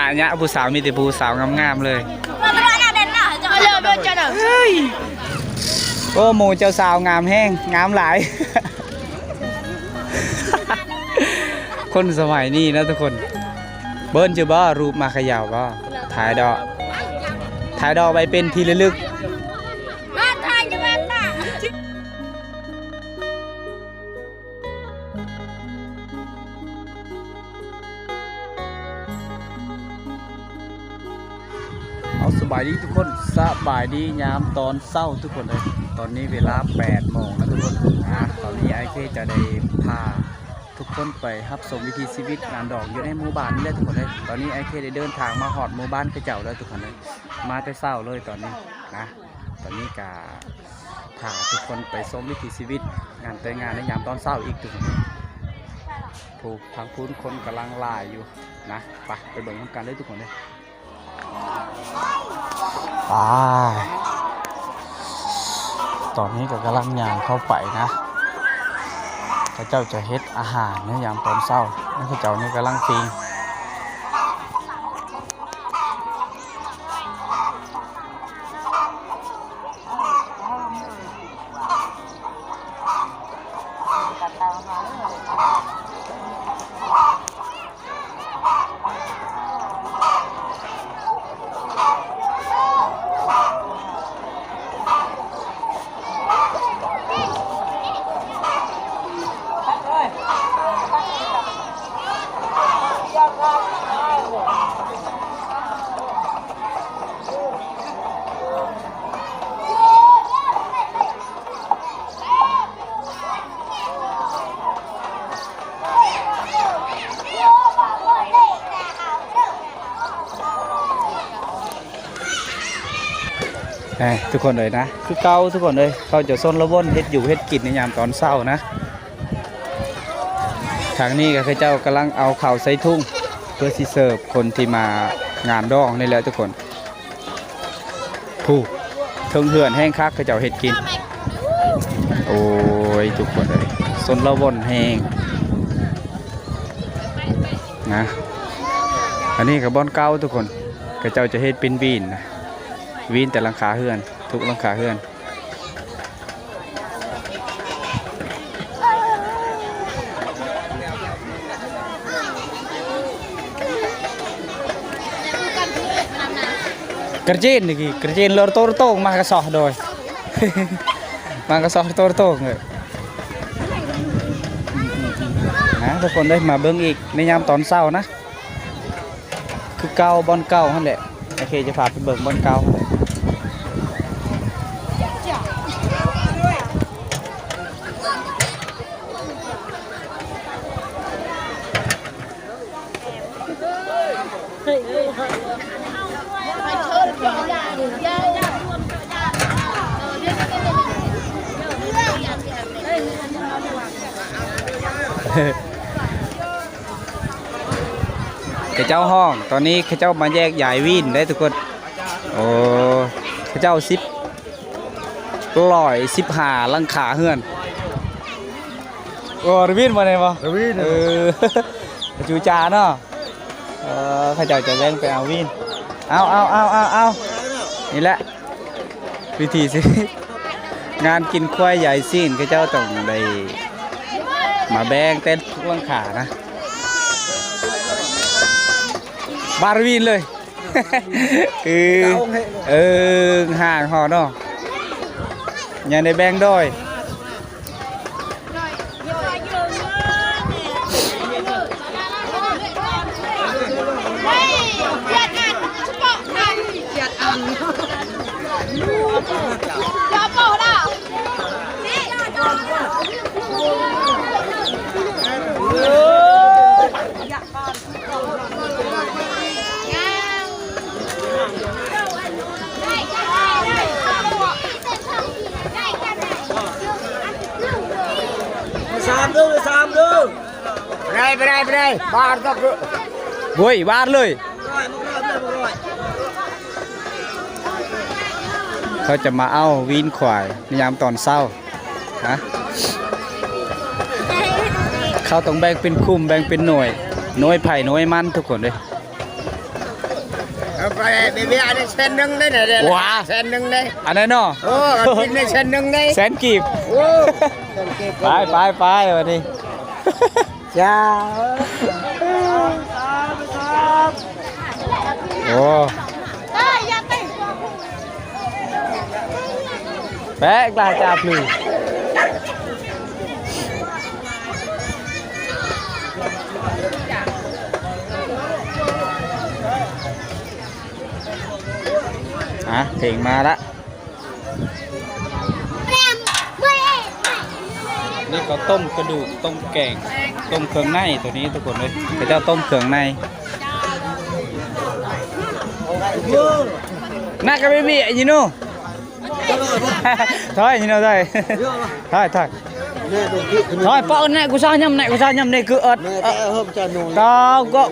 ອັນເນີ້ຍຜູ້ສາວມີແຕ່ຜູ້ສາວງາມໆເລີຍ. ໂອ້ ໝູ່ເຈົ້າສາວງາມແຮງ ງາມຫຼາຍ. ຄົນສະໄໝນີ້ນະທຸກຄົນ ເບິ່ງຢູ່ບໍ່ ຮູບມາຂະເຍົາບໍ່ ຖ່າຍດອກ ຖ່າຍດອກໄວ້ເປັນທີ່ລະລຶກ. ເອົາ ສະບາຍດີທຸກຄົນ ສະບາຍດີຍາມຕອນເຊົ້າທຸກຄົນເອີຍ. ຕອນນີ້ເວລາແປດໂມງແລ້ວທຸກຄົນນະ. ຕອນນີ້ອ້າຍເຄຈະໄດ້ພາທຸກຄົນໄປຮັບຊົມວິຖີຊີວິດງານດອງຢູ່ໃນໝູ່ບ້ານນີ້ແຫຼະທຸກຄົນເອີຍ. ຕອນນີ້ອ້າຍເຄໄດ້ເດີນທາງມາຮອດໝູ່ບ້ານເຂົາເຈົ້າແລ້ວທຸກຄົນເອີຍ ມາແຕ່ເຊົ້າເລີຍຕອນນີ້ນະ. ຕອນນີ້ກະພາທຸກຄົນໄປຊົມວິຖີຊີວິດງານແຕ່ງງານໃນຍາມຕອນເຊົ້າອີກທຸກຄົນ. ຜູ້ ທາງພຸ້ນຄົນກຳລັງຫຼາຍຢູ່ນະ. ໄປ ໄປເບິ່ງນຳກັນເລີຍທຸກຄົນເດີ. ໄປ ຕອນນີ້ກໍກຳລັງຍ່າງເຂົ້າໄປນະ. ເຂົາເຈົ້າຈະເຮັດອາຫານໃນຍາມຕອນເຊົ້າ. ເຂົາເຈົ້ານີ້ກຳລັງປີ້ງ. ເອີ ທຸກຄົນເອີຍນະ ຄືເກົ່າທຸກຄົນເອີຍ ເຂົາຈະຊົນລະວົນເຮັດຢູ່ເຮັດກິນໃນຍາມຕອນເຊົ້ານະ. ທາງນີ້ກໍເຂົາເຈົ້າກຳລັງເອົາເຂົ້າໃສ່ຖົງ ເພື່ອຊິເສີບຄົນທີ່ມາງານດອງນີ້ແຫຼະທຸກຄົນ. ຜູ້ ເທິງເຮືອນແຮງຄັກ ເຂົາເຈົ້າເຮັດກິນ. ໂອ້ຍ ທຸກຄົນເອີຍ ຊົນລະວົນແຮງນະ. ອັນນີ້ກໍບ່ອນເກົ່າທຸກຄົນ ເຂົາເຈົ້າຈະເຮັດເປັນວີນນະ ວີນແຕ່ຫຼັງຄາເຮືອນ ທຸກຫຼັງຄາເຮືອນ. ກະເຈນນີ້ ກະເຈນເລີໂຕໂຕ ມາກະຊອໂດຍ ມາກະຊອໂຕໂຕເອີຍນະ. ທຸກຄົນເດີ ມາເບິ່ງອີກໃນຍາມຕອນເຊົ້ານະ. ຄືເກົ່າ ບ່ອນເກົ່າຫັ້ນແຫຼະ ໂອເຄ ຈະພາໄປເບິ່ງບ່ອນເກົ່າ. ເຂົາເຈົ້າຮ້ອງ ຕອນນີ້ເຂົາເຈົ້າມາແຍກຍ້າຍວິນໄດ໋ທຸກຄົນ. ໂອ້ ເຂົາເຈົ້າສິບ ຮ້ອຍສິບຫ້າຫຼັງຄາເຮືອນ. ໂອ້ ລະວິນບໍ່ນີ້ບໍ່? ລະວິນ ເອີ ຈູຈາເນາະ. ເອີ ເຂົາເຈົ້າຈະແລ່ນໄປເອົາວິນ. ເອົາ ເອົາ ເອົາ ເອົາ ເອົາ ນີ້ແຫຼະ ວິຖີຊີວິດ ງານກິນຄວາຍຢາຍຊີ້ນ ເຂົາເຈົ້າຕ້ອງໄດ້ມາແບ່ງແຕ່ນທຸກຫຼັງຄານະ. ບາດວິນເລີຍ ຄື ເອີ ຫ່າງຫໍເນາະ ຍັງໄດ້ແບ່ງດ້ອຍ. ສາມເດີ ສາມເດີ. ໄປໄດ້ ໄປໄດ້ ໄປໄດ້ ບາດກໍຄື ໂອ້ຍ ບາດເລີຍ. ເຂົາຈະມາເອົາວິນຄວາຍໃນຍາມຕອນເຊົ້າ. ຮະ ເຂົາຕ້ອງແບ່ງເປັນກຸ່ມ ແບ່ງເປັນໜ່ວຍ ໜ່ວຍໃຜໜ່ວຍມັນທຸກຄົນເດ້. ໄປເບເບ ອັນນີ້ແສນໜຶ່ງເດ້ ນີ້ ນີ້ ວ້າ ແສນໜຶ່ງເດ້ ອັນນັ້ນເນາະ ໂອ້ ກິນໄດ້ແສນໜຶ່ງເດ້ ແສນກີບ ໂອ້ ໄປ ໄປ ໄປ ບັດນີ້ ຈ້າ ໂອ້ ແປກຫຼາຍຈ້າພລື ອ່ະ ເພງມາລະ ນີ້ເຂົາຕົ້ມກະດູກ ຕົ້ມແກງ ຕົ້ມເຄື່ອງໃນ ໂຕນີ້ທຸກຄົນເອີຍ ເຂົາເຈົ້າຕົ້ມເຄື່ອງໃນ ນາກະເບບີ you know ຖອຍ you know ຖອຍ ຖອຍ ຖອຍ ຖອຍ ປະແນກກູຊາຍຳ ແນກກູຊາຍຳ ນີ້ຄືເອິດ ຕາວກໍ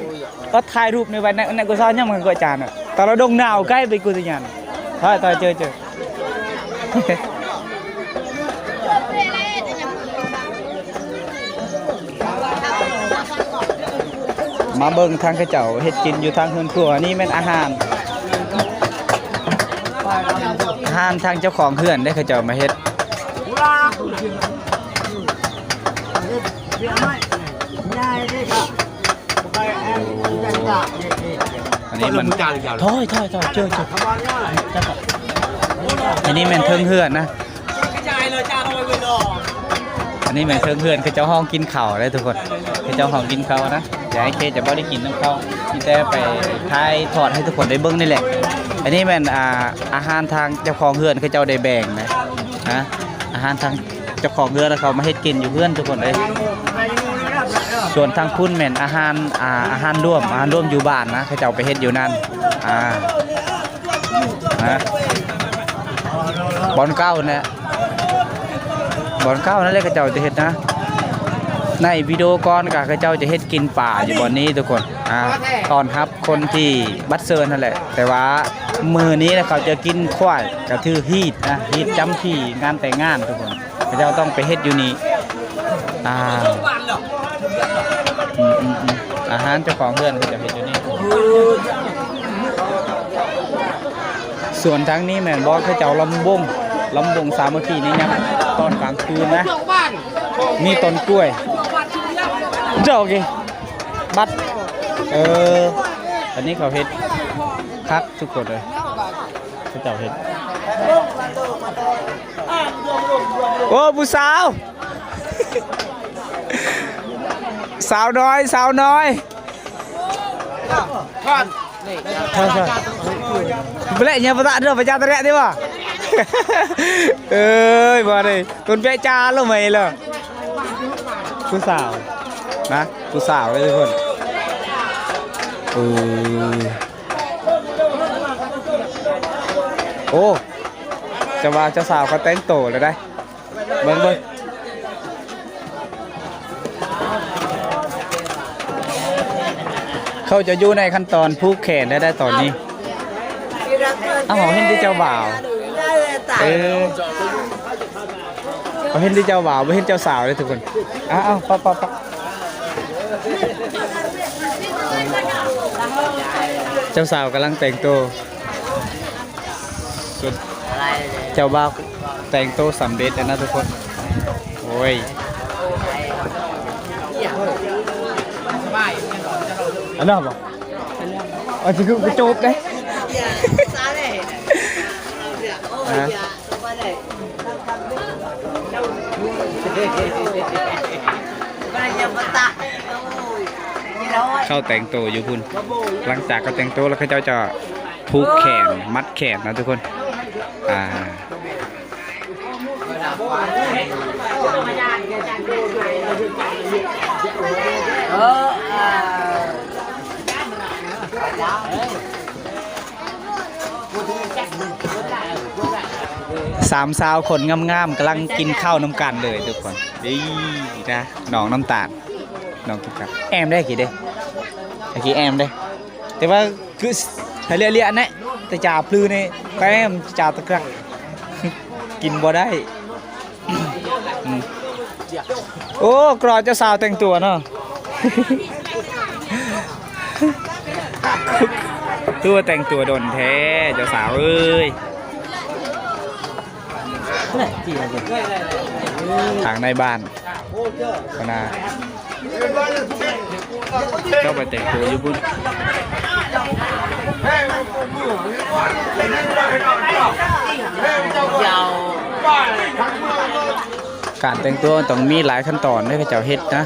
ກໍຖ່າຍຮູບນີ້ໄວ້ ແນກ ແນກກູຊາຍຳ ກໍຈານ ຕາລະດົງໜາວໄກໄປກູຕະຍານ ຖອຍ ຖອຍ ເຈີ ເຈີ ມາເບິ່ງທາງເຂົາເຈົ້າເຮັດກິນຢູ່ທາງເຮືອນຄົວ ອັນນີ້ແມ່ນອາຫານ ອາຫານທາງເຈົ້າຂອງເຮືອນເດ້ ເຂົາເຈົ້າມາເຮັດ ອັນນີ້ມັນ ຖອຍ ຖອຍ ຖອຍ ເຈີ ເຈີ ອັນນີ້ແມ່ນເທິງເຮືອນນະ ອັນນີ້ແມ່ນເທິງເຮືອນ ເຂົາເຈົ້າຫ້ອງກິນເຂົ້າເດ້ທຸກຄົນ ເຂົາເຈົ້າຫ້ອງກິນເຂົ້ານະ ຢາກໃຫ້ເຄຈະບໍ່ໄດ້ກິນນຳເຂົາ ມີແຕ່ໄປຖ່າຍທອດໃຫ້ທຸກຄົນໄດ້ເບິ່ງນີ້ແຫຼະ ອັນນີ້ແມ່ນ ອ່າ ອາຫານທາງເຈົ້າຂອງເຮືອນເຂົາເຈົ້າໄດ້ແບ່ງນະ ນະ ອາຫານທາງເຈົ້າຂອງເຮືອນເຂົາມາເຮັດກິນຢູ່ເຮືອນທຸກຄົນເອີຍ ສ່ວນທາງພຸ້ນແມ່ນອາຫານ ອ່າ ອາຫານລວມ ອາຫານລວມຢູ່ບ້ານນະ ເຂົາເຈົ້າໄປເຮັດຢູ່ນັ້ນ ອ່າ ນະ ບ່ອນເກົ່ານະ ບ່ອນເກົ່ານັ້ນແຫຼະເຂົາເຈົ້າຈະເຮັດນະ ໃນວິດີໂອກ່ອນກະເຂົາເຈົ້າຈະເຮັດກິນປາຢູ່ບ່ອນນີ້ທຸກຄົນ ອ່າ ຕ້ອນຮັບຄົນທີ່ບັດເຊີນຫັ້ນແຫຼະ ແຕ່ວ່າມື້ນີ້ນະເຂົາຈະກິນຄວາຍ ກະຖືຮີດນະ ຮີດຈຳທີ່ງານແຕ່ງງານທຸກຄົນ ເຂົາເຈົ້າຕ້ອງໄປເຮັດຢູ່ນີ້ ອ່າ ອືມໆໆ ອາຫານເຈົ້າຂອງເຮືອນເຂົາເຈົ້າເຮັດຢູ່ນີ້ ສ່ວນທາງນີ້ແມ່ນບໍ່ ເຂົາເຈົ້າລຳວົງ ລຳວົງສາມັກຄີໃນຍາມຕອນກາງຄືນນະ ມີຕົ້ນກ້ວຍ ໂອເຄ ບັດ ເອີ ອັນນີ້ເຂົາເຮັດຄັກທຸກຄົນເອີຍ ເຂົາເຈົ້າເຮັດ ໂອ້ ຜູ້ສາວ ສາວນ້ອຍ ສາວນ້ອຍ ເບລະຍາປະຕະເດີ ປະຈາຕະແລະຕິວ່າ ເອີຍ ບໍ່ໄດ້ ຄົນແປະຈາລົງມາເອງເລີຍ ຜູ້ສາວນະ ຜູ້ສາວເດ້ທຸກຄົນ ເອີ ໂອ້ ຈະວ່າເຈົ້າສາວເຂົາແຕ່ງໂຕແລ້ວໄດ໋ ເບິ່ງ ເບິ່ງ ເຂົາຈະຢູ່ໃນຂັ້ນຕອນຜູກແຂນໄດ້ ໄດ້ຕອນນີ້ ເອົ້າ ເຮົາເຫັນແຕ່ເຈົ້າບ່າວ ເອີ ເຮົາເຫັນແຕ່ເຈົ້າບ່າວ ບໍ່ເຫັນເຈົ້າສາວເດ້ທຸກຄົນ ເອົາ ເອົາ ປະ ປະ ປະ ເຈົ້າສາວກຳລັງແຕ່ງໂຕ ເຈົ້າບ່າວແຕ່ງໂຕສຳເລັດແລ້ວນະທຸກຄົນ ໂອ້ຍ ອັນນັ້ນບໍ່ ອັນນີ້ຄືກະໂຈບເດ້ ຮະ ເຂົາແຕ່ງໂຕຢູ່ພຸ້ນ ຫຼັງຈາກເຂົາແຕ່ງໂຕແລ້ວ ເຂົາເຈົ້າຈະຜູກແຂນ ມັດແຂນນະທຸກຄົນ ອ່າ ສາມສາວຄົນງາມໆ ກຳລັງກິນເຂົ້ານຳກັນເລີຍທຸກຄົນ ນີ້ນະ ນ້ອງນ້ຳຕານ ນ້ອງກິນເຂົ້າ ແອມເດ້ກີ້ເດ້ ກີ້ແອມເດ້ ແຕ່ວ່າຄືໃຫ້ເລະໆແນະ ແຕ່ຈາບລືນີ້ແປມຈາຕະກະ ກິນບໍ່ໄດ້ ອືມ ໂອ້ ກຣອດເຈົ້າສາວແຕ່ງຕົວເນາະ ຄືວ່າແຕ່ງຕົວດົນແທ້ເຈົ້າສາວເອີຍ. ທາງໃນບ້ານ ຄະນະເຈົ້າໄປແຕ່ງຕົວຢູ່ພຸ້ນ. ການແຕ່ງຕົວຕ້ອງມີຫຼາຍຂັ້ນຕອນເດ້ ເຂົາເຈົ້າເຮັດນະ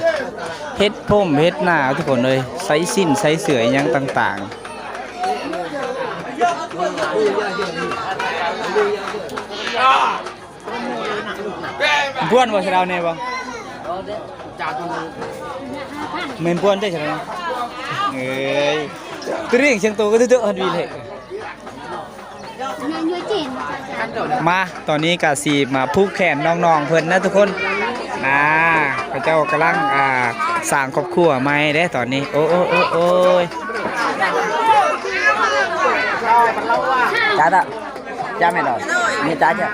ເຮັດຜົມເຮັດໜ້າທຸກຄົນເອີຍ ໃສ່ສິ້ນໃສ່ເສື້ອອີ່ຫຍັງຕ່າງໆ. ພວນບໍ່ ສະເດົາແນ່ບໍ່? ແມ່ນພວນເດ້ ສະເດົາ. ເອີຍ ຕະລິງຊຽງໂຕກໍເດີ ອັນວີເລ. ມາ ຕອນນີ້ກະຊິມາຜູກແຂນນ້ອງໆເພິ່ນນະທຸກຄົນ. ນາ ເຂົາເຈົ້າກຳລັງ ອ່າ ສ້າງຄອບຄົວໃໝ່ເດ້ຕອນນີ້. ໂອ້ ໂອ້ ໂອ້ ໂອ້ຍ ຈ້າ ຈ້າແມ່ດອກ ນີ້ຈ້າ ຈ້າ.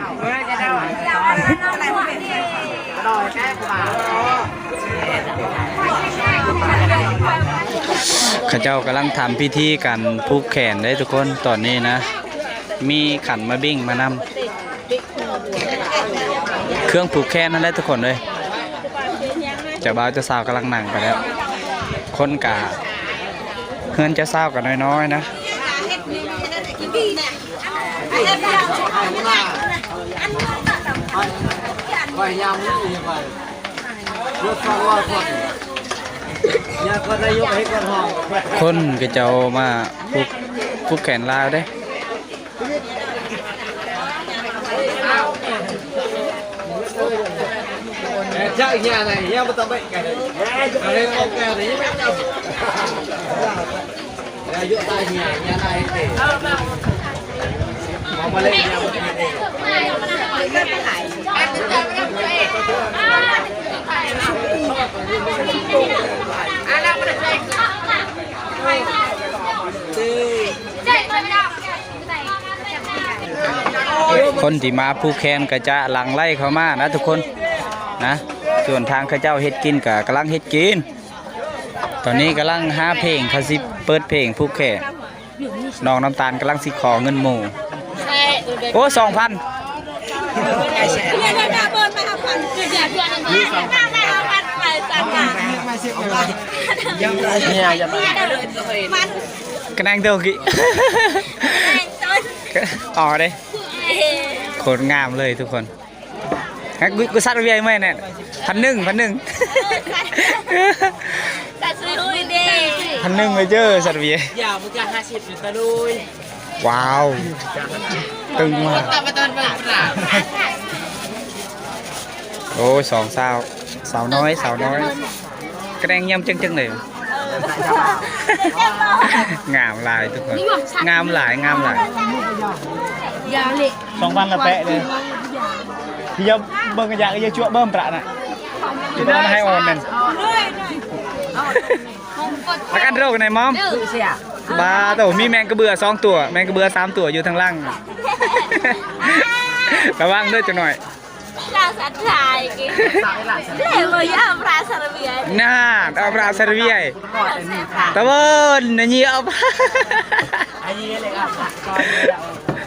ເຂົາເຈົ້າກຳລັງທຳພິທີການຜູກແຂນເດ້ທຸກຄົນ. ຕອນນີ້ນະ ມີຂັນໝາກເບັງມານຳ ເຄື່ອງຜູກແຂນນັ້ນແຫຼະທຸກຄົນເອີຍ. ເຈົ້າບ່າວເຈົ້າສາວກຳລັງນັ່ງໄປແລ້ວ ຄົນກະ ເຮືອນເຈົ້າສາວກໍນ້ອຍໆນະ. ຄົນເຂົາເຈົ້າມາຜູກ ຜູກແຂນລາວເດ້. ຄົນທີ່ມາຜູກແຂນກໍຈະຫຼັ່ງໄຫຼເຂົ້າມານະທຸກຄົນນະ. ສ່ວນທາງເຂົາເຈົ້າເຮັດກິນກໍກຳລັງເຮັດກິນ. ຕອນນີ້ກຳລັງຫາເພງ ເຂົາຊິເປີດເພງຜູກແຂນ. ນ້ອງນ້ຳຕານກຳລັງຊິຂໍເງິນໝູ່. ໂອ້ ສອງພັນ. ກະແນງໂຕກິ ອໍເດ້. ໂຄດງາມເລີຍທຸກຄົນ. ຮະ ກູ ກູສັດວຽຍເມື່ອຍແນ່ ພັນໜຶ່ງ ພັນໜຶ່ງ ຕັດຊື້ຫຸຍເດ້ ພັນໜຶ່ງເລີຍເຈີ ສັດວຽຍ ຢາວ ມຶງກະຫ້າສິບຢູ່ຕະລຸຍ. ວ້າວ ຕຶງມາກ. ໂອ້ຍ ສອງສາວ ສາວນ້ອຍ ສາວນ້ອຍ ກະແດງຢ້ຳເຈິງໆເລີຍ. ງາມຫຼາຍທຸກຄົນ ງາມຫຼາຍ ງາມຫຼາຍ. ສອງພັນລະແປະເລີຍ. ເຮົາເບິ່ງກັນຢາກເອົາຈົວເບິ່ມປະນະ ຈຸດມາໃຫ້ອ່ອນແມ່ນ ປະກັນໂລກໃນມອມ. ບາໂຕ ມີແມງກະເບືອສອງຕົວ ແມງກະເບືອສາມຕົວຢູ່ທາງຫຼັງ. ລະວັງເດີຈັກໜ້ອຍ. ລາວສັດທາອີກ ເດບໍ່ຍາມລາວສັດທາ. ນານ ເອົາພະສັດທະວຽຍ ຕະເວີນນະຍິ ເອົາ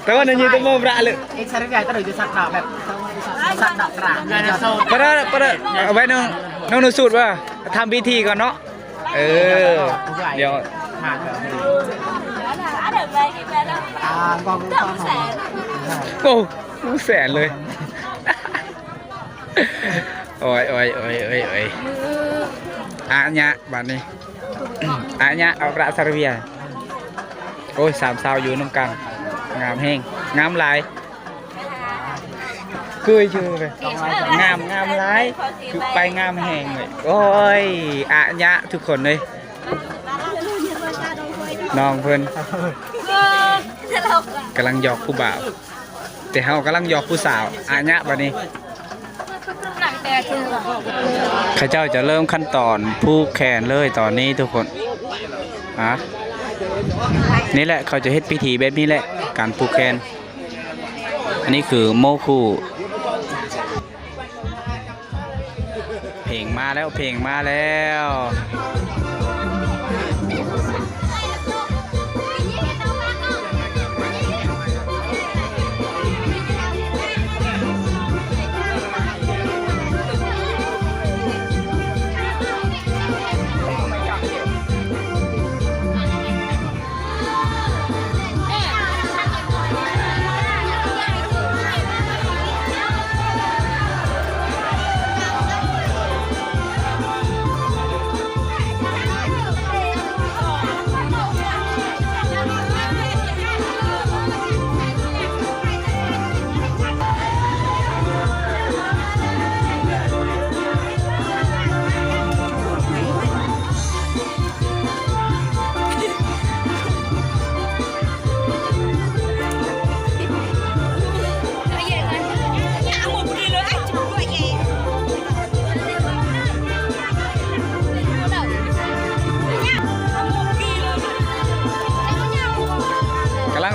ຕະເວີນນະຍິ ຕະໂມບຣະເລີຍ. ປະເດີ ປະເດີ ເອົາໄວ້ນ້ອງ ນ້ອງໜູສູດວ່າ ທຳພິທີກ່ອນເນາະ. ເອີ ດຽວ ໂອ້ ແສນເລີຍ. ໂອ້ຍ ໂອ້ຍ ອາຍະ ບາດນີ້ ອາຍະ ອາປະສາລະເວຍ. ໂອ້ຍ ສາມສາວຢູ່ນຳກັນ ງາມແຮງ ງາມຫຼາຍ. ຄືຢູ່ເລີຍ ງາມ ງາມຫຼາຍ ຄືໄປງາມແຮງເລີຍ. ໂອ້ຍ ອາຍະທຸກຄົນເລີຍ ນ້ອງເພິ່ນກຳລັງຫຍອກຜູ້ບ່າວ ແຕ່ເຮົາກຳລັງຫຍອກຜູ້ສາວ. ອາຍະ ບາດນີ້ ເຂົາເຈົ້າຈະເລີ່ມຂັ້ນຕອນຜູກແຂນເລີຍຕອນນີ້ທຸກຄົນ. ອາ ນີ້ແຫຼະ ເຂົາຈະເຮັດພິທີແບບນີ້ແຫຼະ ການຜູກແຂນ. ອັນນີ້ຄືໂມຄູ່. ເພງມາແລ້ວ ເພງມາແລ້ວ.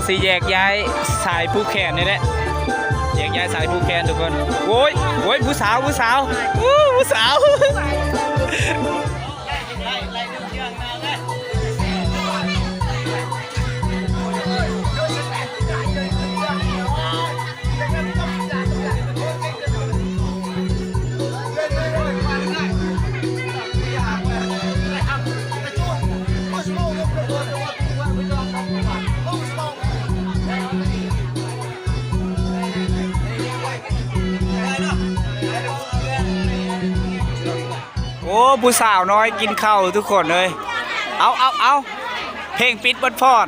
ຊິແຍກຍ້າຍສາຍຜູກແຂນນີ້ແຫຼະ ແຍກຍ້າຍສາຍຜູກແຂນທຸກຄົນ. ໂອ້ຍ ໂອ້ຍ ຜູ້ສາວ ຜູ້ສາວ ອູ້ ຜູ້ສາວ. ໂອ້ ຜູ້ສາວນ້ອຍກິນເຂົ້າທຸກຄົນເອີຍ. ເອົາ ເອົາ ເອົາ ເພງປິດບົດຜ່ອນ.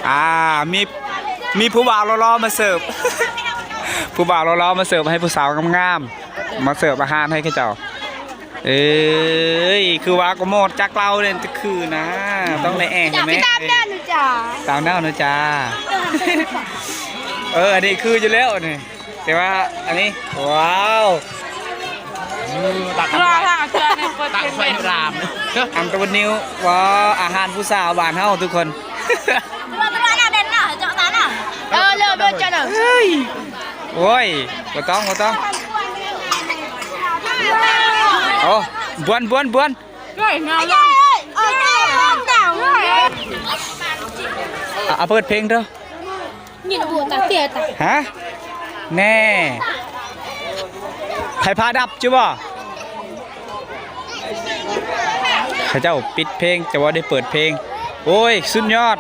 ອ່າ ມີ ມີຜູ້ບ່າວຫຼໍ່ໆມາເສີບ ຜູ້ບ່າວຫຼໍ່ໆມາເສີບໃຫ້ຜູ້ສາວງາມໆ ມາເສີບອາຫານໃຫ້ເຂົາເຈົ້າ. ເອີຍ ຄືວ່າກໍໝົດຈັກເຫຼົ່າເດ້ ຄືນະ ຕ້ອງໄດ້ແອງແມ່. ຕາມແລ້ວນະຈ້າ ຕາມແລ້ວນະຈ້າ. ເອີ ອັນນີ້ຄືຢູ່ແລ້ວນີ້ ແຕ່ວ່າອັນນີ້ ວ້າວ ອືມ ຕັກ ລາວທາງເທື່ອນີ້ເປີດເປັນເວັນລາມ ອັນຕະວັນນິວ ວ້າວ ອາຫານຜູ້ສາວບ້ານເຮົາທຸກຄົນ. ເອີ ເລີບເລີບເຈົ້າເລີບ. ໂອ້ຍ ບໍ່ຕ້ອງ ບໍ່ຕ້ອງ. ໂອ້ ບວນ ບວນ ບວນ. ເອົາ ເປີດເພງເດີ້. ຍິນບໍ່ຕາເຕຍຕາ. ຮະ? ແນ່ ໃຜພາດັບຈຸບໍ່? ເຂົາເຈົ້າປິດເພງ ຈະບໍ່ໄດ້ເປີດເພງ. ໂອ້ຍ ສຸດຍອດ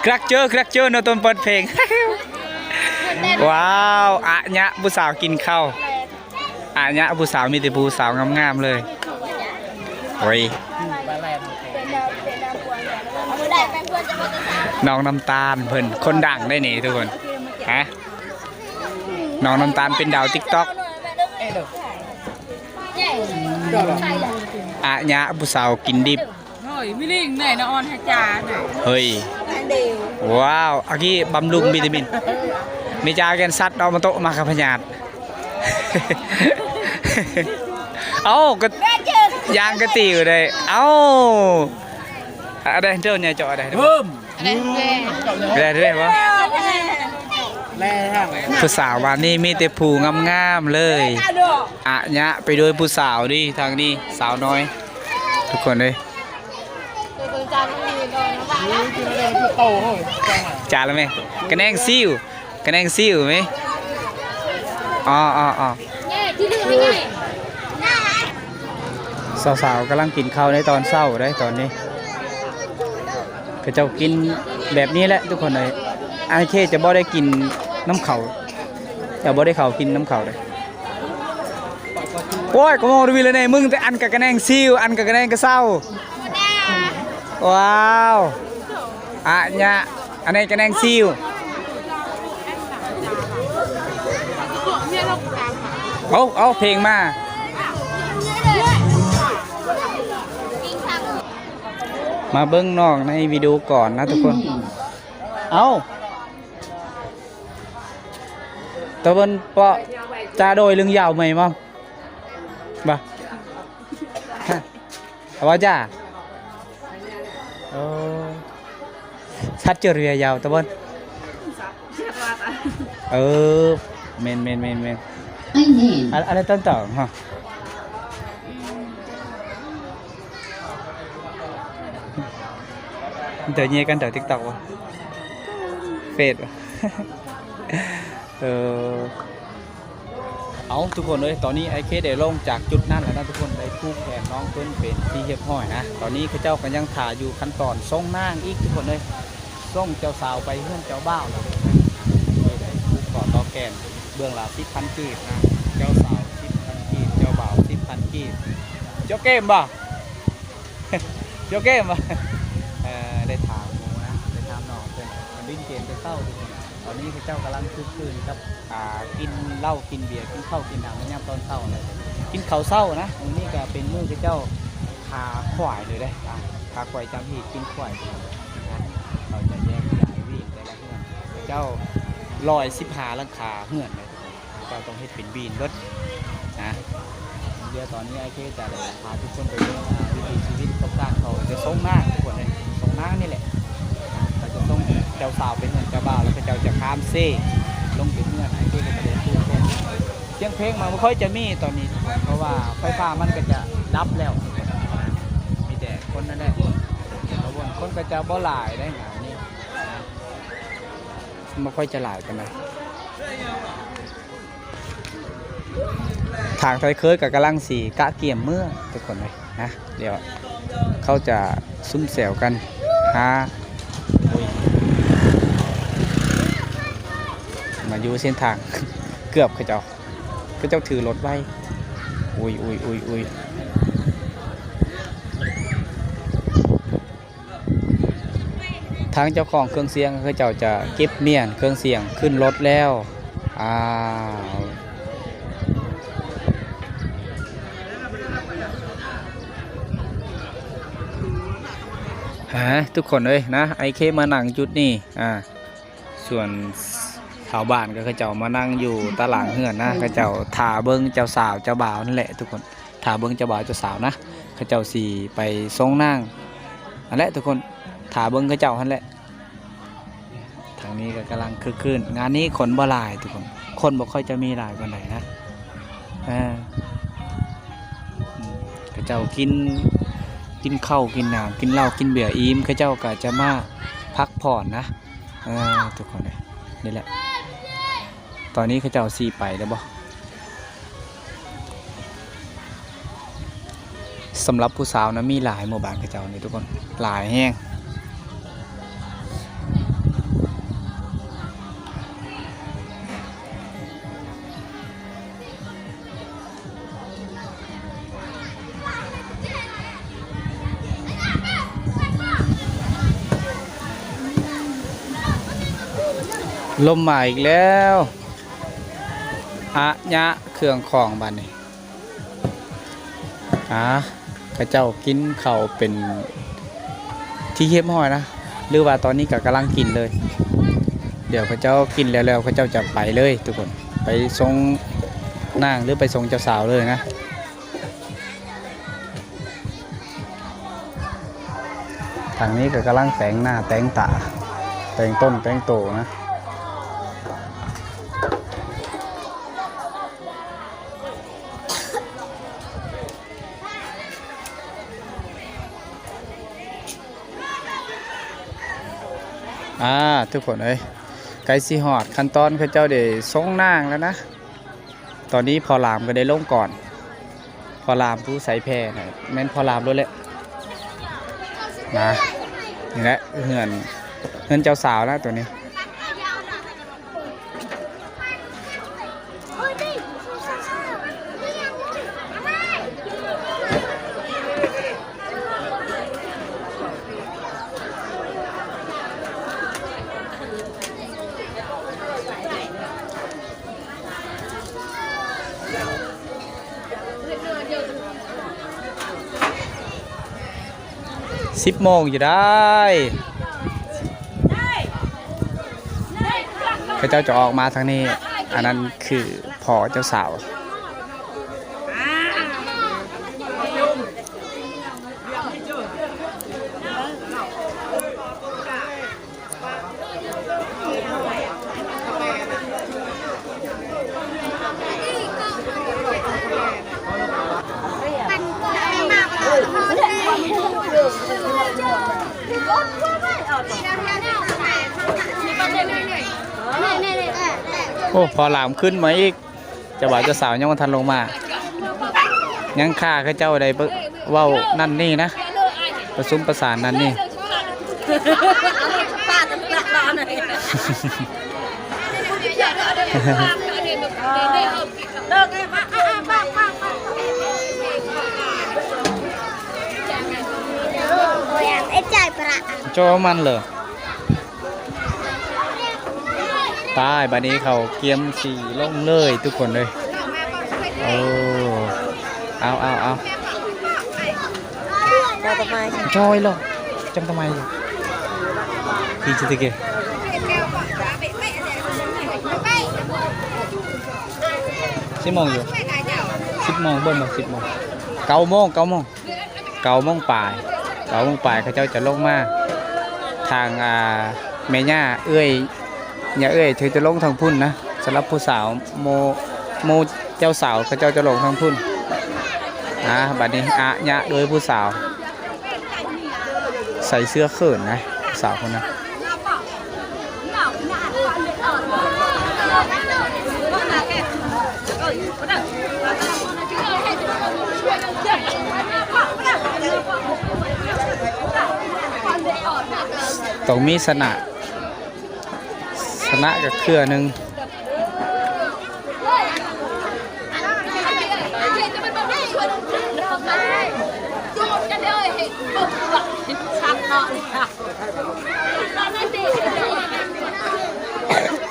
ກຣັກເຈີ ກຣັກເຈີ ໂນຕົນເປີດເພງ. ວ້າວ ອະຍະ ຜູ້ສາວກິນເຂົ້າ. ອາຍະຜູ້ສາວ ມີແຕ່ຜູ້ສາວງາມໆເລີຍ. ໂອ້ຍ ນ້ອງນ້ຳຕານເພິ່ນຄົນດັງໄດ໋ນີ້ທຸກຄົນ. ຮະ? ນ້ອງນ້ຳຕານເປັນດາວຕິກຕັອກ. ອາຍະຜູ້ສາວກິນດິບ. ເຮີ້ຍ ມີລິງແນ່ນະ ອ່ອນໃຫ້ຈານະ. ເຮີ້ຍ ວ້າວ ອາກີ້ບຳລຸງວິຕາມິນ. ມີຈາແກນສັດເອົາມາໂຕະມາກັບພະຍາດ. ເອົ້າ ກໍ ຢ່າງກະຕິວໄດ້. ເອົ້າ ອາ ໄດ້ເດີ ໃຫຍ່ເຈາະໄດ້ເດີ. ເອີ ໄດ້ເດີບໍ່? ຜູ້ສາວບ້ານນີ້ມີແຕ່ຜູ້ງາມໆເລີຍ. ອາຍະໄປດ້ວຍຜູ້ສາວດີ ທາງນີ້ສາວນ້ອຍ ທຸກຄົນເອີຍ. ຈານລະແມ່ ກະແໜງຊິວ ກະແໜງຊິວແມ່. ອໍໆໆ ສາວໆກຳລັງກິນເຂົ້າໃນຕອນເຊົ້າເດ້ ຕອນນີ້ເຂົາເຈົ້າກິນແບບນີ້ແຫຼະທຸກຄົນເອີຍ. ອ້າຍເຄຈະບໍ່ໄດ້ກິນນຳເຂົ້າ ຈະບໍ່ໄດ້ເຂົ້າກິນນຳເຂົ້າເດ້. ໂອ້ຍ ກະມອງທະວີລະເນ ມຶງແຕ່ອັນກະກະແໜງຊິວ ອັນກະກະແໜງກະເຊົາ. ວ້າວ ອະຍະ ອັນນີ້ກະແໜງຊິວ. ເອົາ ເອົາ ເພງມາ. ມາເບິ່ງນ້ອງໃນວິດີໂອກ່ອນນະທຸກຄົນ. ເອົາ ຕາເບິ່ນເປາະຈາໂດຍເລື່ອງຍາວໃໝ່ມາ ບໍ່ ເອົາວ່າຈ້າ. ໂອ້ ສັດເຈີເຣຍຍາວຕາເບິ່ນ. ເອີ ແມ່ນໆໆໆ. ອັນ ອັນນັ້ນຕ້ອງເນາະ. ເຈົ້າແຍ່ກັນແຖວຕິກຕັອກບໍ່? ເຟສບໍ່? ເອີ ເອົາ ທຸກຄົນເອີຍ ຕອນນີ້ອ້າຍເຄໄດ້ລົງຈາກຈຸດນັ້ນແລ້ວນະທຸກຄົນ ໄດ້ຜູກແຂນນ້ອງເພິ່ນເປັນທີ່ຮຽບຮ້ອຍນະ. ຕອນນີ້ເຂົາເຈົ້າກໍຍັງຖ້າຢູ່ຂັ້ນຕອນສົ່ງນາງອີກທຸກຄົນເອີຍ ສົ່ງເຈົ້າສາວໄປເຮືອນເຈົ້າບ່າວນະ. ໄດ້ຜູກຂໍຕໍ່ແຂນເບື້ອງລະສິບພັນກີບນະ ເຈົ້າສາວສິບພັນກີບ ເຈົ້າບ່າວສິບພັນກີບ. ຈົບເກມບໍ່? ໂຈເກມວ່າ ເອີ ໄດ້ຖາມໝູ່ນະ ໄດ້ຖາມນ້ອງເພິ່ນ ເພິ່ນຫຼິ້ນເກມແຕ່ເຊົ້າທຸກຄົນ. ຕອນນີ້ເຂົາເຈົ້າກຳລັງຄຶກຄື້ນກັບ ອ່າ ກິນເຫຼົ້າກິນເບຍ ກິນເຂົ້າກິນນ້ຳໃນຍາມຕອນເຊົ້ານະ ກິນເຂົ້າເຊົ້ານະ. ມື້ນີ້ກະເປັນມື້ເຂົາເຈົ້າຂ້າຄວາຍເລີຍເດ້ ອ່າ ຂ້າຄວາຍຈຳຮີດ ກິນຄວາຍນະ. ເຂົາຈະແຍກຍ້າຍວິນແຕ່ລະເຮືອນ ເຂົາເຈົ້າຮ້ອຍສິບຫ້າຫຼັງຄາເຮືອນເລີຍ. ເຈົ້າຕ້ອງເຮັດເປັນບີນເບິດນະ. ດຽວຕອນນີ້ອ້າຍເຄຈະໄດ້ພາທຸກຄົນໄປເບິ່ງ ອ່າ ວິຖີຊີວິດຂອງການເຂົາຈະສົ່ງນາງທຸກຄົນເລີຍ. ນາງນີ້ແຫຼະ ເຂົາຈະສົ່ງເຈົ້າສາວໄປເຮືອນເຈົ້າບ່າວ ແລ້ວເຂົາເຈົ້າຈະຂ້າມເຊລົງໄປເຮືອນ ອ້າຍເຄກໍຈະໄດ້ປູກແຕ່ງ. ສຽງເພງມັນບໍ່ຄ່ອຍຈະມີຕອນນີ້ ເພາະວ່າໄຟຟ້າມັນກໍຈະດັບແລ້ວ ມີແຕ່ຄົນນັ້ນແຫຼະ ຄົນກໍຈະບໍ່ຫຼາຍໄດ໋ງານນີ້ ບໍ່ຄ່ອຍຈະຫຼາຍປານໃດ. ທາງໄທເຄີຍກໍກຳລັງຊິກະກຽມເມືອທຸກຄົນເລີຍນະ ດຽວເຂົາຈະຊຸມແຊວກັນຫາ ໂອ້ຍ ມາຢູ່ເສັ້ນທາງ ເກືອບເຂົາເຈົ້າ ເຂົາເຈົ້າຖືລົດໄວ້ ໂອ້ຍໆໆໆ. ທາງເຈົ້າຂອງເຄື່ອງສຽງເຂົາເຈົ້າຈະເກັບມ້ຽນເຄື່ອງສຽງຂຶ້ນລົດແລ້ວ. ອ້າວ ຫາ ທຸກຄົນເອີຍນະ ອ້າຍເຄມານັ່ງຈຸດນີ້ ອາ ສ່ວນຊາວບ້ານກໍເຂົາເຈົ້າມານັ່ງຢູ່ຕາລ່າງເຮືອນນະ ເຂົາເຈົ້າຖ້າເບິ່ງເຈົ້າສາວເຈົ້າບ່າວນັ້ນແຫຼະທຸກຄົນ. ຖ້າເບິ່ງເຈົ້າບ່າວເຈົ້າສາວນະ ເຂົາເຈົ້າຊິໄປສົ່ງນາງຫັ້ນແຫຼະທຸກຄົນ ຖ້າເບິ່ງເຂົາເຈົ້າຫັ້ນແຫຼະ. ທາງນີ້ກໍກຳລັງຄຶກຄື້ນ ງານນີ້ຄົນບໍ່ຫຼາຍທຸກຄົນ ຄົນບໍ່ຄ່ອຍຈະມີຫຼາຍປານໃດນະ. ເອີ ເຂົາເຈົ້າກິນ ກິນເຂົ້າກິນນ້ຳ ກິນເຫຼົ້າກິນເບຍອີ່ມ ເຂົາເຈົ້າກໍຈະມາພັກຜ່ອນນະ. ເອີ ທຸກຄົນເອີຍ ນີ້ແຫຼະ ຕອນນີ້ເຂົາເຈົ້າຊິໄປແລ້ວບໍ່? ສຳລັບຜູ້ສາວນະ ມີຫຼາຍ ໝູ່ບ້ານເຂົາເຈົ້ານີ້ທຸກຄົນ ຫຼາຍແຮງ. ລົມມາອີກແລ້ວ ອະຍະເຄື່ອງຂອງບາດນີ້. ອາ ເຂົາເຈົ້າກິນເຂົ້າເປັນທີ່ຮຽບຮ້ອຍນະ ຫຼືວ່າຕອນນີ້ກໍກຳລັງກິນເລີຍ. ດຽວເຂົາເຈົ້າກິນແລ້ວໆ ເຂົາເຈົ້າຈະໄປເລີຍທຸກຄົນ ໄປສົ່ງນາງ ຫຼືໄປສົ່ງເຈົ້າສາວເລີຍນະ. ທາງນີ້ກໍກຳລັງແຕ່ງໜ້າແຕ່ງຕາ ແຕ່ງຕົນແຕ່ງໂຕນະ. ອາ ທຸກຄົນເອີຍ ໃກ້ຊິຮອດຂັ້ນຕອນເຂົາເຈົ້າໄດ້ສົ່ງນາງແລ້ວນະ. ຕອນນີ້ພໍ່ຫຼາມກໍໄດ້ລົງກ່ອນ ພໍ່ຫຼາມຜູ້ໃສ່ແພນະ ແມ່ນພໍ່ຫຼາມໂລດແຫຼະນະ. ນີ້ແຫຼະເຮືອນ ເຮືອນເຈົ້າສາວນະໂຕນີ້. ສິບໂມງຢູ່ໄດ໋ ເຂົາເຈົ້າຈະອອກມາທາງນີ້. ອັນນັ້ນຄືພໍ່ເຈົ້າສາວ. ໂອ້ ພໍ່ຫຼາມຂຶ້ນມາອີກ. ເຈົ້າບ່າວເຈົ້າສາວຍັງບໍ່ທັນລົງມາ ຍັງຖ້າເຂົາເຈົ້າໄດ້ເວົ້ານັ້ນນີ້ນະ ປະຊຸມປະສານນັ້ນນີ້. ໂຈມັນເລີ. ໄປ ບາດນີ້ເຂົາກຽມຊິລົງເລີຍທຸກຄົນເອີຍ. ໂອ້ ເອົາ ເອົາ ເອົາ ຈອຍເລີຍ ຈັ່ງທຳໄມ ທີ່ຈະຕິເກ ສິບໂມງຢູ່ ສິບໂມງ ເບິ່ງເບິ່ງ ສິບໂມງ ເກົ້າໂມງ ເກົ້າໂມງ. ເກົ້າໂມງປາຍ ເກົ້າໂມງປາຍ ເຂົາເຈົ້າຈະລົງມາ ທາງ ອ່າ ແມ່ຍ່າເອື້ອຍ ຍ່າເອື້ອຍເພິ່ນຈະລົງທາງພຸ້ນນະ. ສຳລັບຜູ້ສາວ ໂມ ໂມເຈົ້າສາວເຂົາເຈົ້າຈະລົງທາງພຸ້ນ. ອ່າ ບັດນີ້ອາຍະໂດຍຜູ້ສາວ ໃສ່ເສື້ອເຂີນນະ ຜູ້ສາວຄົນນັ້ນ. ຕ້ອງມີຊະນະ ຊະນະຈັກເທື່ອໜຶ່ງ.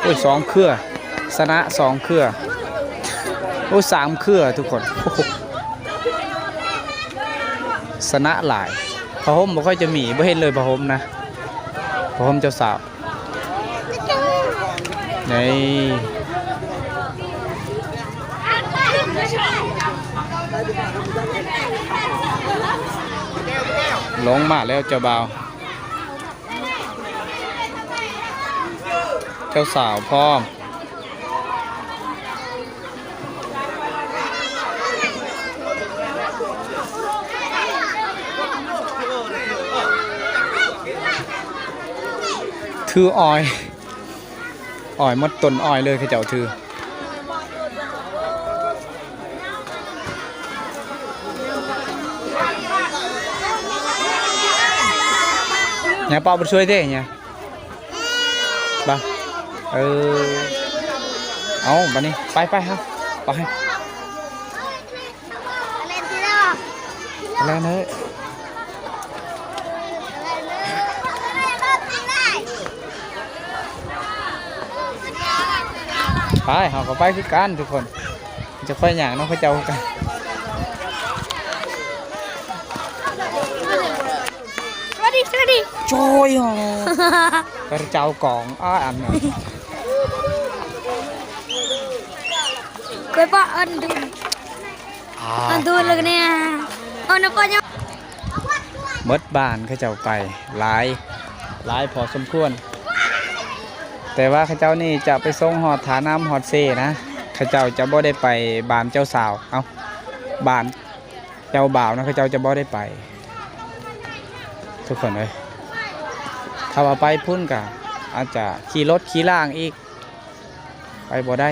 ໂອ້ຍ ສອງເຄືອ ຊະນະສອງເຄືອ. ໂອ້ຍ ສາມເຄືອທຸກຄົນ. ຊະນະຫຼາຍ. ຜ້າຫົ່ມບໍ່ຄ່ອຍຈະມີ ບໍ່ເຫັນເລີຍຜ້າຫົ່ມນະ ຜ້າຫົ່ມເຈົ້າສາວ. ນີ້ ລົງມາແລ້ວເຈົ້າບ່າວ ເຈົ້າສາວພ້ອມ. ຖືອ້ອຍ ອ້ອຍໝົດຕົ້ນອ້ອຍເລີຍ ເຂົາເຈົ້າຖື. ຍາເປົາບໍ່ຊ່ວຍເດ້ຍາ ບໍ່ ເອີ ເອົາ ບັດນີ້ ໄປ ໄປ ເຮົາ ໄປ ແລ່ນເດີ ໄປ ເຮົາກໍໄປຄືກັນທຸກຄົນ. ຈະຄ່ອຍຍ່າງນຳເຂົາເຈົ້າຄືກັນ. ສະຫວັດດີ ສະຫວັດດີ ໂອ້ຍ ກະເຈົ້າກອງ ອ້າ ອັນນັ້ນ ກວຍປະ ອັນດຸນ ອ່າ ອັນດຸນ ແລ້ວກະນີ້ ເອົານະປະຍອ ເບິດບ້ານເຂົາເຈົ້າໄປຫຼາຍ ຫຼາຍພໍສົມຄວນ, ແຕ່ວ່າເຂົາເຈົ້ານີ້ຈະໄປສົ່ງຮອດທ່ານ້ຳຮອດເຊນະ, ເຂົາເຈົ້າຈະບໍ່ໄດ້ໄປບ້ານເຈົ້າສາວ, ເອົ້າ ບ້ານເຈົ້າບ່າວນະ ເຂົາເຈົ້າຈະບໍ່ໄດ້ໄປ ທຸກຄົນເອີຍ. ຖ້າວ່າໄປພຸ້ນກະອາດຈະຂີ່ລົດຂີ່ລາງອີກ. ໄປບໍ່ໄດ້.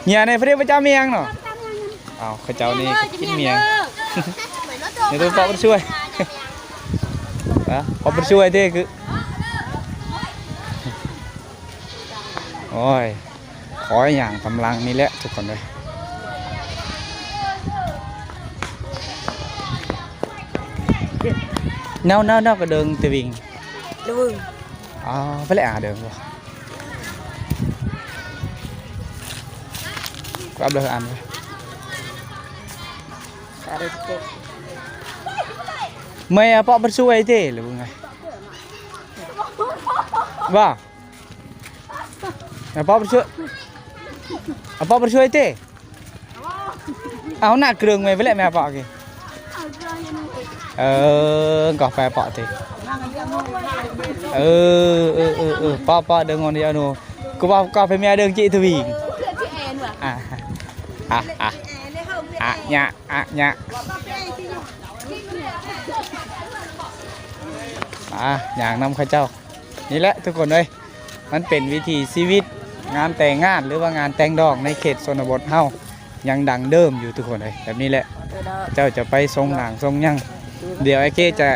ເຫື່ອໃນພະເດວພະເຈົ້າມີຫຍັງເນາະ? ເອົາ ເຂົາເຈົ້ານີ້ກິນໝ້ຽງ ໃນໂຕປອບບໍ່ຊ່ວຍ ນະ ປອບບໍ່ຊ່ວຍເດ້ຄື ໂອ້ຍ ຂໍຢ່າງກຳລັງນີ້ແຫຼະທຸກຄົນເອີຍ. ເນົາ ເນົາ ເນົາກະເດີງຕະວິງ ດະວຶງ ອໍ ໄປແລ້ວອາເດີງບໍ່? ກັບເລີຍອັນ ເມື່ອຍອະ ເປາະມັນຊ່ວຍເດ້ ຫຼືວ່າໄງ? ວ່າ ອະ ເປາະມັນຊ່ວຍ ອະ ເປາະມັນຊ່ວຍເດ້. ເອົາໜ້າເກຣິງໄວ້ໄປແຫຼະແມ່ເປາະກີ້. ເອີ ກາແຟເປາະຕິ ເອີ ເອີ ເອີ ເອີ ເປາະ ເປາະເດີງອອນດີອາໂນ ກູເວົ້າກາແຟແມ່ເດີງຈິທະວີງ ອາ ອາ ອາ ອາຍະ ອາຍະ ອາ ຍ່າງນຳເຂົາເຈົ້າ ນີ້ແຫຼະທຸກຄົນເອີຍ. ມັນເປັນວິຖີຊີວິດງານແຕ່ງງານ ຫຼືວ່າງານແຕ່ງດອງໃນເຂດຊົນນະບົດເຮົາ ຍັງດັ້ງເດີມຢູ່ທຸກຄົນເອີຍ. ແບບນີ້ແຫຼະ ເຈົ້າຈະໄປສົ່ງໜາງສົ່ງຫຍັງ ດຽວອ້າຍເຄຈະ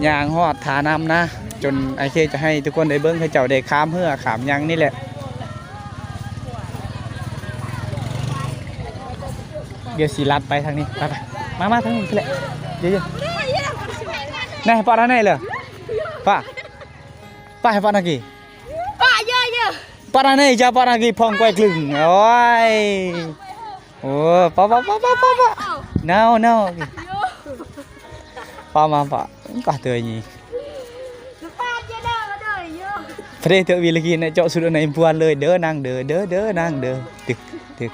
ຍ່າງຮອດທ່ານ້ຳນະ ຈົນອ້າຍເຄຈະໃຫ້ທຸກຄົນໄດ້ເບິ່ງ ໃຫ້ເຈົ້າໄດ້ຂ້າມເຮືອຂ້າມຫຍັງນີ້ແຫຼະ. ດຽວຊິລັດໄປທາງນີ້ ໄປໆ ມາ ມາທາງນີ້ແຫຼະ ດຽວໆ ແນ່ ປະທາງໃນເລີຍ ປະ ປະໃຫ້ປະນາກີ ປະເຢີໆ ປະນານີ້ຈະປະນາກີພອງກວຍຄຶງ ໂອ້ຍ ໂອ້ ປະ ປະ ປະ ນາວ ນາວ ປະ ມາ ປະ ກໍເຕີຍນີ້ ພະເດເຕີຍວິລະກີນເນາະ ເຈາະສຸດອັນໃນພວນເລີຍ ເດີນາງເດີ ເດີ ເດີນາງເດີ ຕຶກ ຕຶກ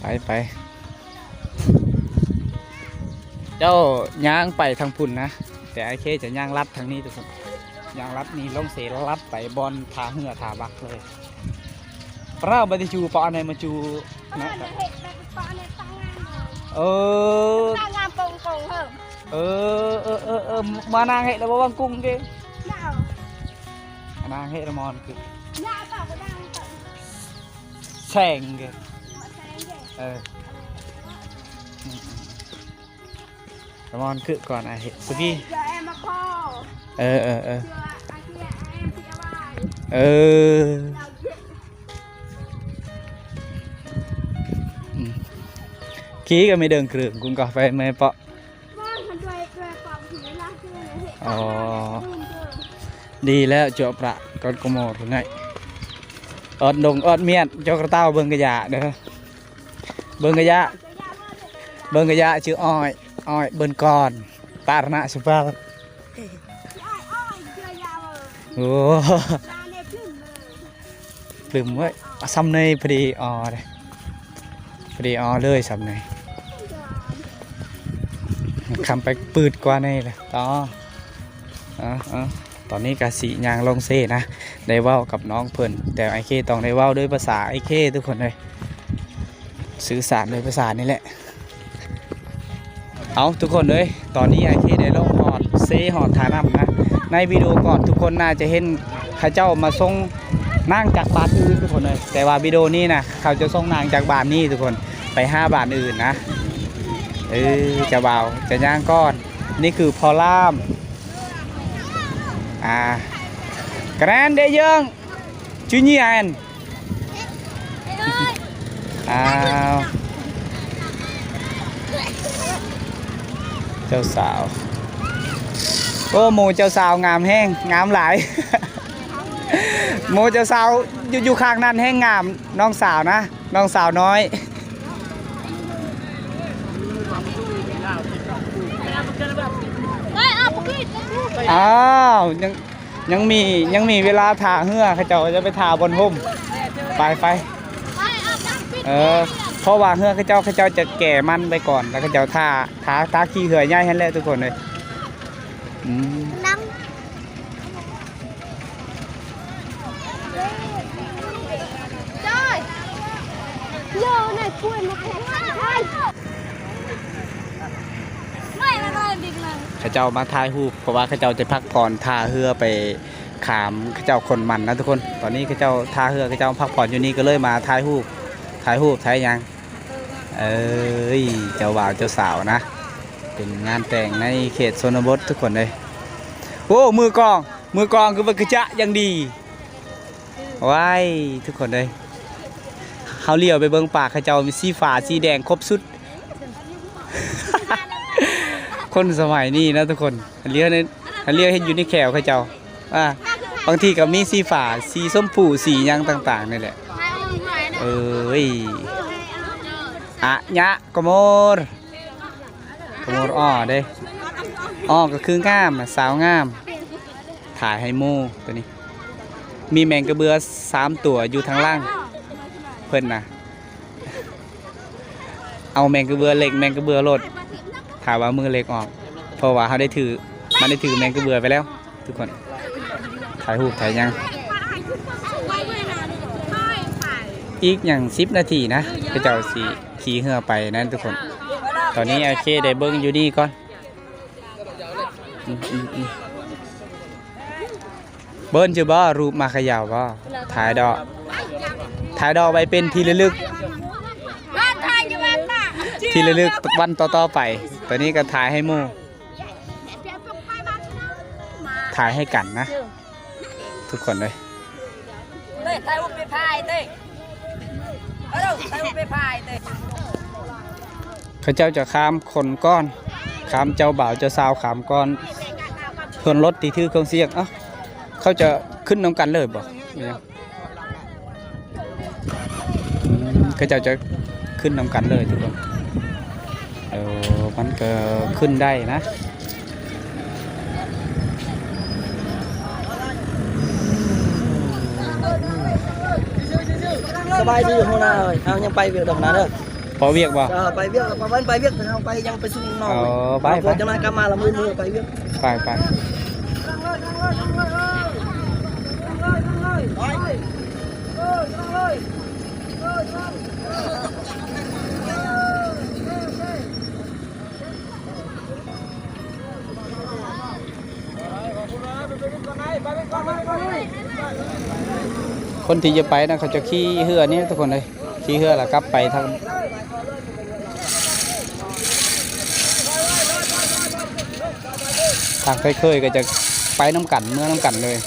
ໄປ ໄປ ເຈົ້າຍ່າງໄປທາງພຸ້ນນະ ແຕ່ອ້າຍເຄຈະຍ່າງລັດທາງນີ້ທຸກຄົນ ຍ່າງລັດນີ້ລົງເຊລັດໄປບ່ອນທ່າເຮືອທ່າບັກເລີຍ. ປະລາວບໍ່ໄດ້ຈູປະອັນໃດມາຈູນະ ເອີ ເອີ ເອີ ເອີ ມານາງເຮັດແລ້ວບໍ່ວັງກຸງເກ ມານາງເຮັດລະມອນຄື ແສງເກ ເອີ ລະມອນຄືກ່ອນ ອາເຮັດສຸກີ ເອີ ເອີ ເອີ ເອີ ອືມ ຄີກໍໄມ່ເດີງເກີງກຸງກໍໄປແມ່ເປາະ ອໍ ດີແລ້ວ ຈົວປະກອນກະມໍໄງ ອອດດົງອອດມຽນ ເຈົ້າກະເຕົ້າເບິ່ງກະຢາເດີ. ເບິ່ງກະຢາ ເບິ່ງກະຢາ ຊື່ອ້ອຍ ອ້ອຍເບິ່ງກ່ອນ ປາລະນະສຸພາ ໂອ້ ລຶມເວີຍ ສ່ຳໃນພໍດີອໍເດ້ ພໍດີອໍເລີຍສ່ຳໃນ ຄຳໄປປືດກວ່າໃນລະ ຕໍ່ ເອົາ ເອົາ ຕອນນີ້ກະຊິຍ່າງລົງເຊນະ ໄດ້ເວົ້າກັບນ້ອງເພິ່ນ ແຕ່ອ້າຍເຄຕ້ອງໄດ້ເວົ້າດ້ວຍພາສາອ້າຍເຄທຸກຄົນເອີຍ ສື່ສານດ້ວຍພາສານີ້ແຫຼະ. ເອົາ ທຸກຄົນເອີຍ ຕອນນີ້ອ້າຍເຄໄດ້ລົງຮອດເຊຮອດທ່ານ້ຳນະ ໃນວິດີໂອກ່ອນທຸກຄົນໜ້າຈະເຫັນເຂົາເຈົ້າມາສົ່ງນາງຈາກບ້ານອື່ນທຸກຄົນເອີຍ ແຕ່ວ່າວິດີໂອນີ້ນະ ເຂົາຈະສົ່ງນາງຈາກບ້ານນີ້ທຸກຄົນ ໄປຫາບ້ານອື່ນນະ ເອີ ເຈົ້າບ່າວຈະຍ່າງກ່ອນ ນີ້ຄືພໍ່ລາມ ອ່າ ກະແນນເດເຢິງ ຈູເນຍແອນ ອ້າວ ເຈົ້າສາວ ໂອ້ ໝູ່ເຈົ້າສາວງາມແຮງ ງາມຫຼາຍ ໝູ່ເຈົ້າສາວຢູ່ ຢູ່ຂ້າງນັ້ນແຮງງາມ ນ້ອງສາວນະ ນ້ອງສາວນ້ອຍ ອ້າວ ຍັງ ຍັງມີ ຍັງມີເວລາຖ້າເຮືອ ເຂົາເຈົ້າຈະໄປຖ້າບ່ອນຮົ່ມ ໄປ ໄປ ເອີ ເພາະວ່າເຮືອເຂົາເຈົ້າ ເຂົາເຈົ້າຈະແກ່ມັນໄປກ່ອນ ແລ້ວເຂົາເຈົ້າຖ້າ ຖ້າ ຖ້າຂີ່ເຮືອໃຫຍ່ຫັ້ນແຫຼະທຸກຄົນເອີຍ ອືມ. ເຂົາເຈົ້າມາຖ່າຍຮູບ ເພາະວ່າເຂົາເຈົ້າຈະພັກຜ່ອນ ທ່າເຮືອໄປຂາມ ເຂົາເຈົ້າຂົນມັນນະທຸກຄົນ. ຕອນນີ້ເຂົາເຈົ້າທ່າເຮືອ ເຂົາເຈົ້າພັກຜ່ອນຢູ່ນີ້ ກໍເລີຍມາຖ່າຍຮູບ ຖ່າຍຮູບ ຖ່າຍຫຍັງ. ເອີຍ ເຈົ້າບ່າວເຈົ້າສາວນະ ເປັນງານແຕ່ງໃນເຂດຊົນນະບົດທຸກຄົນເອີຍ. ໂອ້ ມືກອງ ມືກອງຄືວ່າກະຈະຢ່າງດີ. ວ້າຍ ທຸກຄົນເອີຍ ເຮົາຫຼຽວໄປເບິ່ງປາກເຂົາເຈົ້າມີສີຟ້າສີແດງຄົບຊຸດ. ຄົນສະໄໝນີ້ນະທຸກຄົນ ຫຼຽວໃນ ຫຼຽວເຫັນຢູ່ໃນແຂ້ວເຂົາເຈົ້າ ອ່າ ບາງທີກໍມີສີຟ້າ ສີຊົມພູ ສີຫຍັງຕ່າງໆນີ້ແຫຼະ. ເອີຍ ອະຍະກະໂມຣ ກະໂມຣອໍເດ້ ອໍກໍຄືງາມ ສາວງາມ. ຖ່າຍໃຫ້ໝູ່ໂຕນີ້ ມີແມງກະເບື້ອສາມຕົວຢູ່ທາງຫຼັງເພິ່ນນະ. ເອົາແມງກະເບື້ອເຫຼັກ ແມງກະເບື້ອໂລດ ຖ້າວ່າມືເຫຼັກອອກ ເພາະວ່າເຮົາໄດ້ຖື ມັນໄດ້ຖືແມງກະເບື້ອໄປແລ້ວທຸກຄົນ. ຖ່າຍຮູບຖ່າຍຫຍັງ ອີກຫຍັງສິບນາທີນະ ເຂົາເຈົ້າຊິຂີ່ເຮືອໄປນັ້ນທຸກຄົນ. ຕອນນີ້ໂອເຄ ໄດ້ເບິ່ງຢູ່ນີ້ກ່ອນ. ອືມ ອືມ ອືມ. ເບິ່ງຢູ່ບໍ່ ຮູບມາຂະເຍົາບໍ່? ຖ່າຍດອກ ຖ່າຍດອກໄວ້ເປັນທີ່ລະລຶກ ທີ່ລະລຶກວັນຕໍ່ໆໄປ. ຕອນນີ້ກໍຖ່າຍໃຫ້ໝູ່ ຖ່າຍໃຫ້ກັນນະ ທຸກຄົນເອີຍ. ເຂົາເຈົ້າຈະຂ້າມຄົນກ່ອນ ຂ້າມເຈົ້າບ່າວເຈົ້າສາວຂ້າມກ່ອນ ເພື່ອນລົດທີ່ຖືເຄື່ອງສຽງ. ເອົ້າ ເຂົາຈະຂຶ້ນນຳກັນເລີຍບໍ່? ອືມ ເຂົາເຈົ້າຈະຂຶ້ນນຳກັນເລີຍທຸກຄົນ. ເອີ ມັນກໍຂຶ້ນໄດ້ນະ. ສະບາຍດີຫົວໜ້າເອີຍ. ເຮົາຍັງໄປວຽກດອກນະເດີ. ພໍວຽກບໍ່? ເອີ ໄປວຽກ ປະມານໄປວຽກ ເຮົາໄປ ຍັງໄປສົ່ງນ້ອງ. ອໍ ໄປ ໄປ ຈັກໜ້ອຍກັບມາລະມື້ ມື້ໄປວຽກ. ໄປ ໄປ. ຄົນທີ່ຈະໄປນະ ເຂົາຈະຂີ່ເຮືອນີ້ທຸກຄົນເອີຍ, ຂີ່ເຮືອແລ້ວກັບໄປທາງ ທາງໄຄເຄີຍກໍຈະໄປນຳກັນ ເມືອນຳກັນເລີຍ.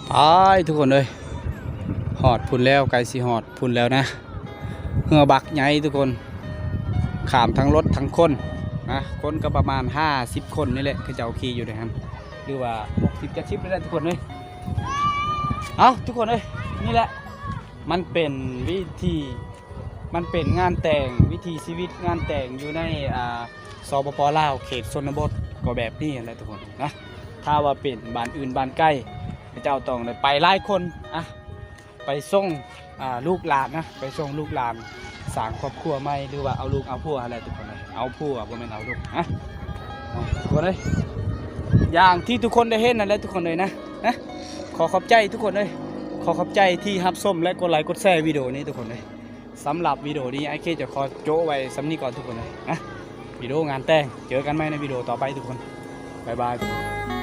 ໄປທຸກຄົນເອີຍ ຮອດພຸ້ນແລ້ວ ໃກ້ຊິຮອດພຸ້ນແລ້ວນະ. ເຮືອບັກໃຫຍ່ທຸກຄົນ ຂ້າມທັງລົດທັງຄົນນະ, ຄົນກໍປະມານຫ້າສິບຄົນນີ້ແຫຼະ ເຂົາເຈົ້າຂີ່ຢູ່ໃນຫັ້ນ ຫຼືວ່າຫົກສິບເຈັດສິບນີ້ແຫຼະທຸກຄົນເອີຍ. ເອົ້າ ທຸກຄົນເອີຍ ນີ້ແຫຼະ ມັນເປັນວິຖີ ມັນເປັນງານແຕ່ງ ວິຖີຊີວິດງານແຕ່ງຢູ່ໃນ ອ່າ ສປປ ລາວ ເຂດຊົນນະບົດ ກໍແບບນີ້ຫັ້ນແຫຼະທຸກຄົນນະ. ຖ້າວ່າເປັນບ້ານອື່ນບ້ານໄກ ເຂົາເຈົ້າຕ້ອງໄດ້ໄປຫຼາຍຄົນ ອ່ະ ໄປສົ່ງ ອ່າ ລູກຫຼານນະ ໄປສົ່ງລູກຫຼານ ສ້າງຄອບຄົວໃໝ່ ຫຼືວ່າເອົາລູກເອົາຜົວຫັ້ນແຫຼະທຸກຄົນເອີຍ. ເອົາຜົວ ບໍ່ແມ່ນເອົາລູກນະ ທຸກຄົນເອີຍ. ຢ່າງທີ່ທຸກຄົນໄດ້ເຫັນນັ້ນແຫຼະທຸກຄົນເອີຍນະ ນະ. ຂໍຂອບໃຈທຸກຄົນເອີຍ ຂໍຂອບໃຈທີ່ຮັບຊົມ ແລະ ກົດໄລກົດແຊວິດີໂອນີ້ທຸກຄົນເອີຍ. ສຳລັບວິດີໂອນີ້ ອ້າຍເຄຈະຂໍໂຈະໄວ້ສ່ຳນີ້ກ່ອນທຸກຄົນເອີຍນະ. ວິດີໂອງານແຕ່ງ ເຈີກັນໃໝ່ໃນວິດີໂອຕໍ່ໄປທຸກຄົນ ບາຍບາຍ.